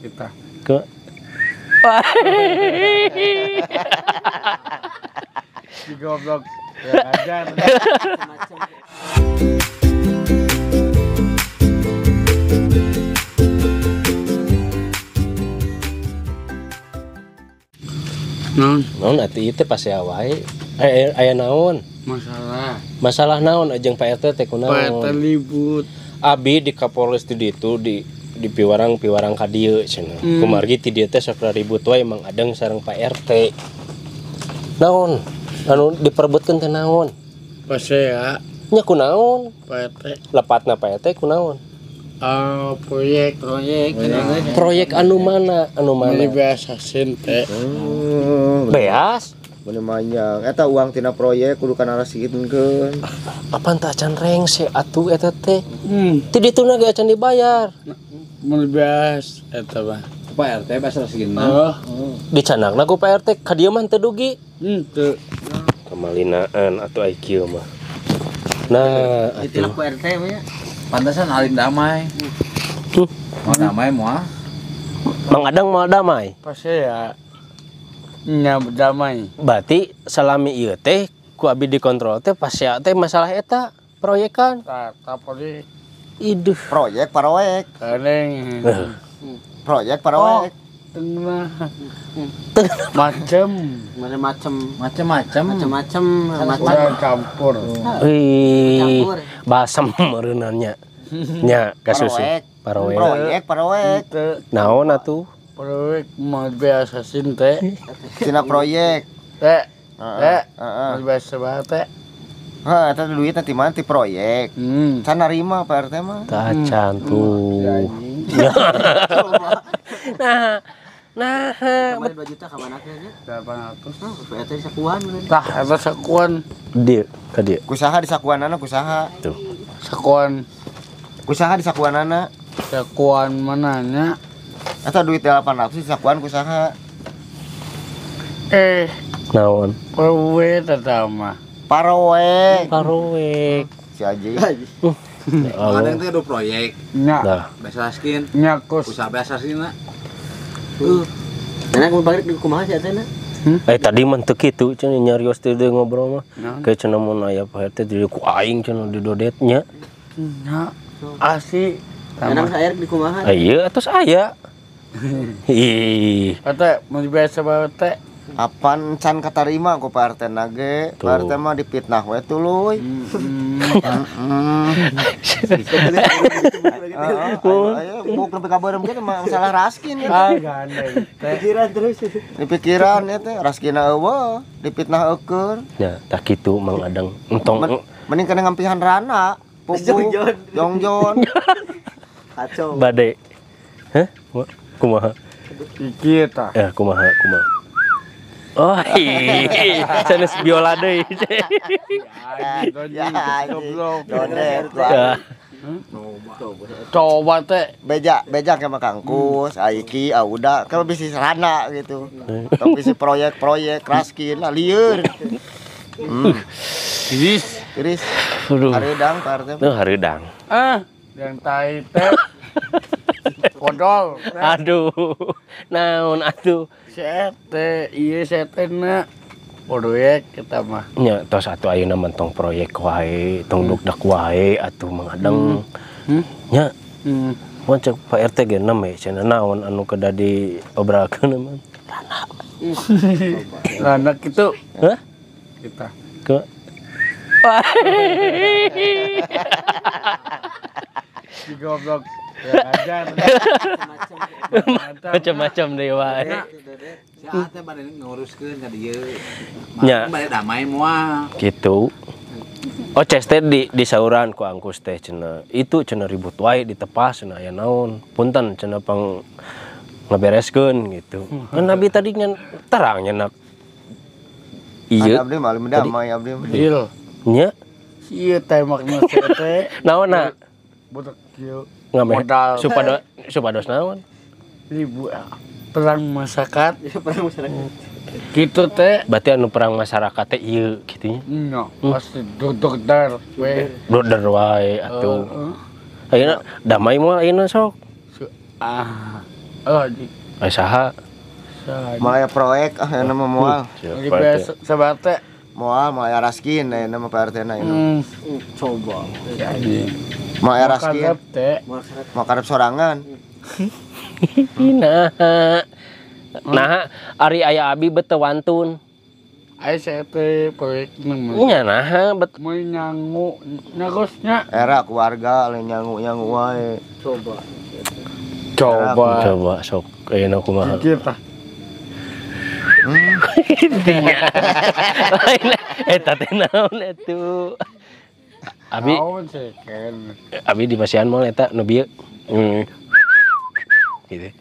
Kita. Ke. Digoblok. Ya ajar. Naon? Naon atuh ieu teh pasea wae. Aya naon? Masalah. Masalah naon jeung Pak RT teh kunaon? Pak RT libut. Abi di Kapolres di ditu di piwarang-piwarang ka dieu cenah. Kumargi ti dieu teh sok ribut wae Mang Adeng sareng Pak RT. Naon? Anu diperebutkeun teh naon? Pasea. Nya kunaon? Pak RT. Lepatna Pak RT kunaon? Proyek. Proyek anu mana? Anu mana? Beli beas asin teh. Beas? Bener manjang. Eta uang tina proyek kudu kana rasikeun. Apaan teh acan rengse atuh eta teh? Ti dituna ge acan dibayar. Mun beas eta mah. Pak RT beas rasikeunna. Oh. Dicanakna ku Pak RT ka dieu mah teu dugi. Henteu. Kamalinaan atuh ai kieu mah. Nah, atuh. Ku RT mah nya. Pantesan alim damai. Mau damai moal? Mang Adeng moal damai. Pasea. Nya damai. Berarti salami ieu teh ku abi dikontrol teh pasea teh masalah eta proyekan. Tah proyek. Iduh. Proyek paroek. Kareng. Proyek paroek. Tengah. Macem. Macem-macem. Udah campur. Ih, basem meureunannya. Nya kasusu. Paroek. Proyek paroek. Naon atuh? Proyek mau biasa sin teh. Tina proyek. Teh. Teh. Mau biasa banget teh. Hah, eta duit nanti mana ti proyek. Can narima Pak RT mah. Tah can tuh. Nah, 2 juta ka mana teh nya? 800. Pak RT sakuan. Tah, eta sakuan. Dieu, ka dieu. Kusaha di sakuanana kusaha? Tuh. Sakuan. Kusaha di sakuanana? Sakuan mananya? Eta duit 800 di sakuan kusaha? Naon? Proyek eta mah. Paroek. Paroek. Si Aji. Ada yang teh ada proyek. Nya. Nah. Biasa raskin. Nya kus. Usaha biasa raskin na. Nah, kumaha balik kumaha sih eta na? Tadi mah teu kitu cenah nyarios teh ngobrol mah. Kayak cenah mun aya Pak RT di ku aing cenah didodet nya. Nya. Asli. Menang saya di kumaha? Iya, atos aya. Ih. Teh mun biasa bae teh. Apan can katarima ku Pak RT nage. Pak RT mah dipitnah we tuluy. Ayo buk nepi ka beureum ge masalah raskin ya. Ah, gandeng. Pikiran terus. Di pikiran ya teh raskina eueuh, dipitnah eukeun. Ya, tah kitu Mang Adeng. Entong mending kana ngampihan rana. Pupuk jongjon. Kacau. Bade. Hah? Kumaha? Iki tah. Ya, kumaha, kumaha. Oh, sanes biola deui. Ya, goblok. Donet. Coba teh beja sama Kangkus, Aiki, Auda, kalau bisnis rana gitu. Tapi bisnis proyek-proyek raskin lah lieur. Tiris, tiris. Hareudang Pak RT. Tuh hareudang. Ah, yang tai teh. Kodol. Aduh. Naon atuh? Si RT, ieu si RT na proyek kita mah. Nya tos atuh ayeuna mah tong proyek wae, tong dukdak wae atuh Mang Adeng. Nya. Mun cek Pak RT ge nem we cenah naon anu kedah diobrolkeun mah. Rana. Rana kitu. Hah? Kita. Ke. Digoblok. Ya ajar. Macam-macam deh wae. Si Ate bade nguruskeun ka dieu. Nya. Bade damai moal. Gitu. Oh, ces teh di sauran ku Angkus teh cenah. Itu cenah ribut wae ditepas cenah aya naon. Punten cenah pang ngabereskeun gitu. Kan abi tadi nya terang nya nak. Iya. Abdi mah damai abdi mah. Deal. Nya. Ieu teh makna teh. Naon na? Budak kieu. Modal supados naon? Ribu perang masyarakat. Perang masyarakat. Gitu teh. Berarti anu perang masyarakat teh ieu kitu nya. Nya, pasti dodor we. Dodor wae atuh. Ayeuna damai moal ayeuna sok. Ah. Oh, anjing. Ai saha? Moal proyek ah nama moal. Sabate. Moal moal raskin aya nama Pak RT na ieu. Coba. Moal raskin. Moal karep sorangan. Nah. Nah, ari aya abi bet teu wantun. Ai saya teh proyek nya nah bet moal nyangu nya Gus nya. Era keluarga lain nyangu-nyangu wae. Coba. Coba. Coba sok ayeuna kumaha. Jujur tah. Lain eta teh naon atuh. Abi abi di pasian moal eta nu bieu. Gitu.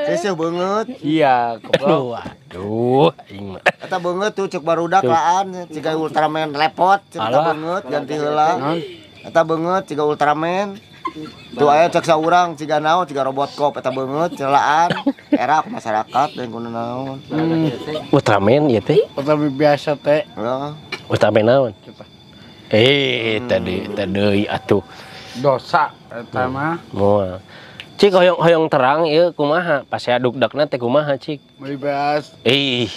Seseuh beungeut. Iya, goblok. Aduh, aing mah. Eta beungeut tuh cek barudak laan ciga Ultraman lepot cerita beungeut ganti heula. Eta beungeut ciga Ultraman. Tuh aya cek saurang ciga naon ciga robot cop eta beungeut celaan. Era ku masyarakat dan kudu naon. Ultraman ieu teh? Ultraman biasa teh. Heeh. Ultraman naon? Tadi deui atuh. Dosa eta mah. Moal. Cik hoyong terang ieu kumaha? Pasea dugdagna teh kumaha cik? Meuli beas. Ih.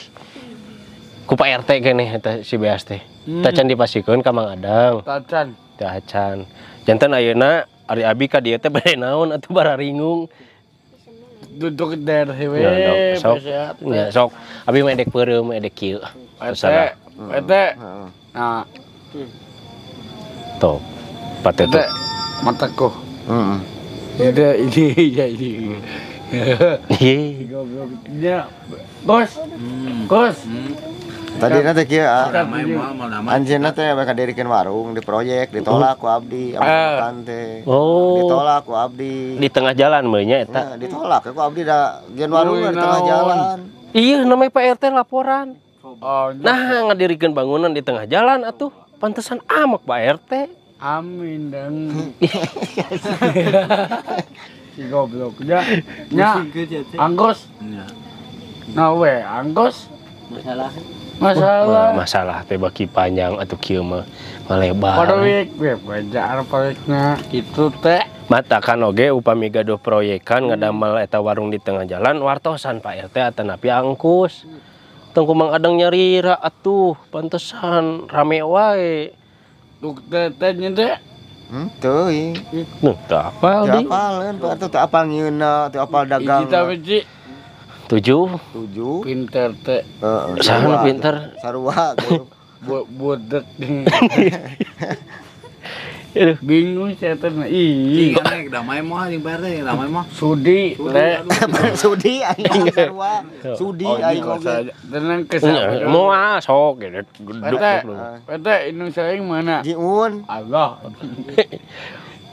Ku Pak RT keneh eta si beas teh. Tacan dipasikeun ka Mang Adang. Tacan. Tacan. Janten ayeuna ari abi ka dieu teh bade naon atuh bararingung. Duduk der hewe. Sok. Nya sok. Abi mah edek peureum edek kieu. RT. RT. Nah. Tuh. Patete. Mataku. Heeh. Ini ini ini. Gobloknya. Bos. Bos. Tadi nanti kieu anjeunna teh bakal dirikeun warung di proyek ditolak ku abdi makan teh. Ditolak ku abdi. Di tengah jalan meunya eta. Ditolak ku abdi da gen warung di tengah jalan. Iya namanya Pak RT laporan. Nah ngadirikeun bangunan di tengah jalan atuh pantesan amak Pak RT. Amin deng. Si goblok nya. Nya. Anggos. Nah we anggos. Masalah. Masalah. Masalah teh baki panjang atuh kieu mah malebar. Proyek we bajar proyekna kitu teh. Mata kan oge upami gaduh proyekan ngadamel eta warung di tengah jalan wartosan Pak RT atanapi angkus. Tong ku Mang Adang nyarira atuh pantesan rame wae. Duk teh nya teh. Teu ieu. Teu apal deui. Teu apaleun Pak RT teu apal nyieunna, teu apal dagang. Hiji biji. 7. 7. Pinter teh. Heeh. Saha pinter? Sarua budek. Bingung saya teh. Ih, damai mah jeung Pak RT, damai mah. Sudi teh. Sudi aing sarua. Sudi aing oge. Tenang kesana. Moal sok gitu. PT indung saing mana? Jiun. Allah.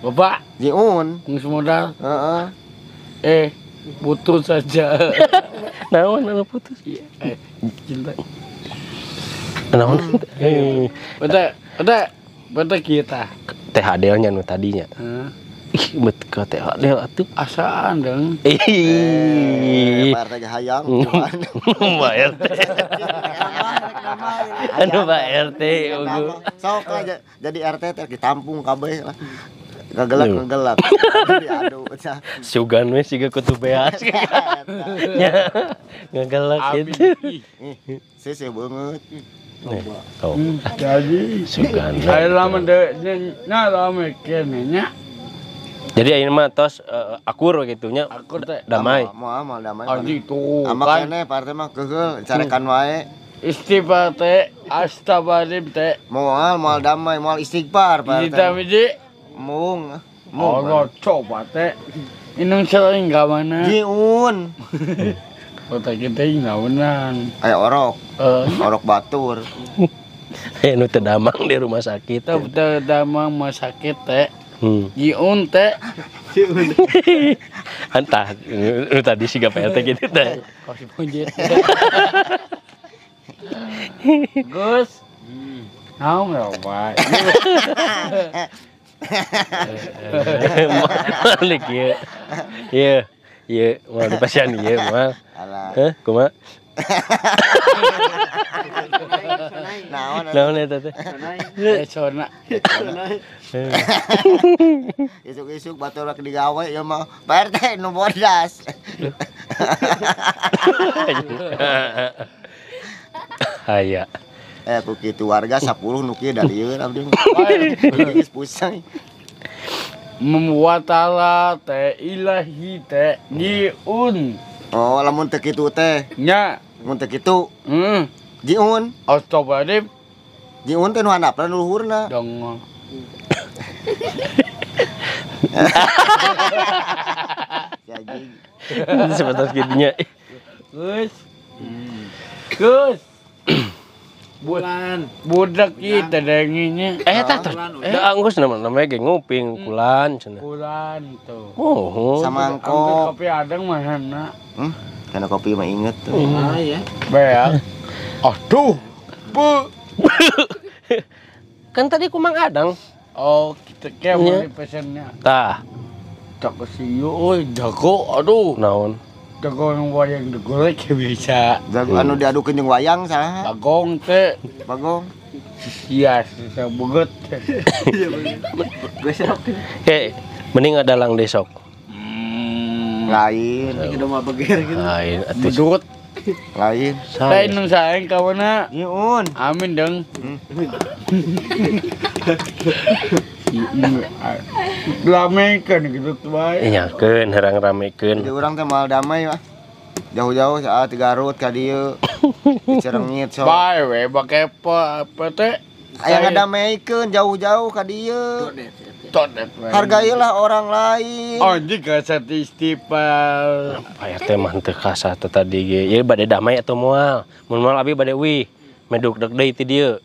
Bapak Jiun. Geus modal. Heeh. Putus saja. Naon anu putus? Cinta. Naon? PT kita. Teh Adel nya nu tadinya. Ih, bet ka Teh Adel atuh. Asaan dong. Ih. Pak RT hayang. Pak RT. Anu Pak RT unggul. Sok lah jadi RT teh ditampung kabeh lah. Ngegelak. Diadu. Sugan we siga kutu beas. Nya. Ngegelak gitu. Seseh beungeut. Tuh. Jadi sugan. Ayo lama deh, nya lama kene nya. Jadi ayeuna mah tos akur gitu nya. Akur teh. Damai. Moal damai. Anjing tuh. Ama kene Pak RT mah keheul carekan wae. Istighfar teh, astagfirullahaladzim teh. Moal damai, moal istighfar Pak RT. Hiji biji. Mung. Oh, coba teh. Inung sering ka mana? Jiun. Kota kita ini naonan. Aya orok. Orok batur. Nu teu damang di rumah sakit. Teu damang rumah sakit teh. Jiun teh. Entah, nu tadi siga Pak RT gitu teh. Kasih ponjet. Gus. Naon ya, Pak? Malik ieu. Ieu. Ieu moal dipasian ieu moal. Heh, kumaha? Naon? Naon eta teh? Sona. Isuk-isuk batur rek digawe ieu mah. Pak RT nu bodas. Aya. Ku kitu warga 10 nu kieu da lieur abdi mah. Geus pusing. Membuat ala teh ilahi teh jiun. Oh, lamun teu kitu teh. Nya, mun teu kitu. Heeh. Jiun. Astagfirullahaladzim. Jiun teh nu handapna nu luhurna. Dongol. Jadi sebentar gitunya. Geus. Geus. Bulan. Budak kita denginya. Tah da anggus namanya ge nguping kulan cenah. Kulan tuh. Oh. Samangkok. Kopi adeng mana? Karena kopi mah inget tuh. Ah iya. Beak. Aduh. Bu. Kan tadi kumang adang. Oh, kita kayak beli pesennya. Tah. Tak kesiu, oi, jago, aduh. Naon? Jago yang wayang digorek bisa. Jago anu diadukeun jeung wayang saha? Bagong teh. Bagong. Iya, susah banget. Gue serap. Oke, mending ada lang desok. Lain. Ini udah mau beger gitu. Lain atuh. Bedut. Lain. Lain nung saeng kawana. Nyuun. Amin dong. Ramekeun gitu bae. Nyakeun herang ramekeun. Jadi urang teh moal damai mah. Jauh-jauh saat Garut ka dieu. Dicerengit sok. Bae we bake apa teh? Aya ngadameikeun jauh-jauh ka dieu. Hargailah orang lain. Anjing kasat istighfar. Pak RT mah teu kasat teh tadi ge. Ieu bade damai atau moal? Mun moal abi bade wih. Meduk deg deui ti dieu.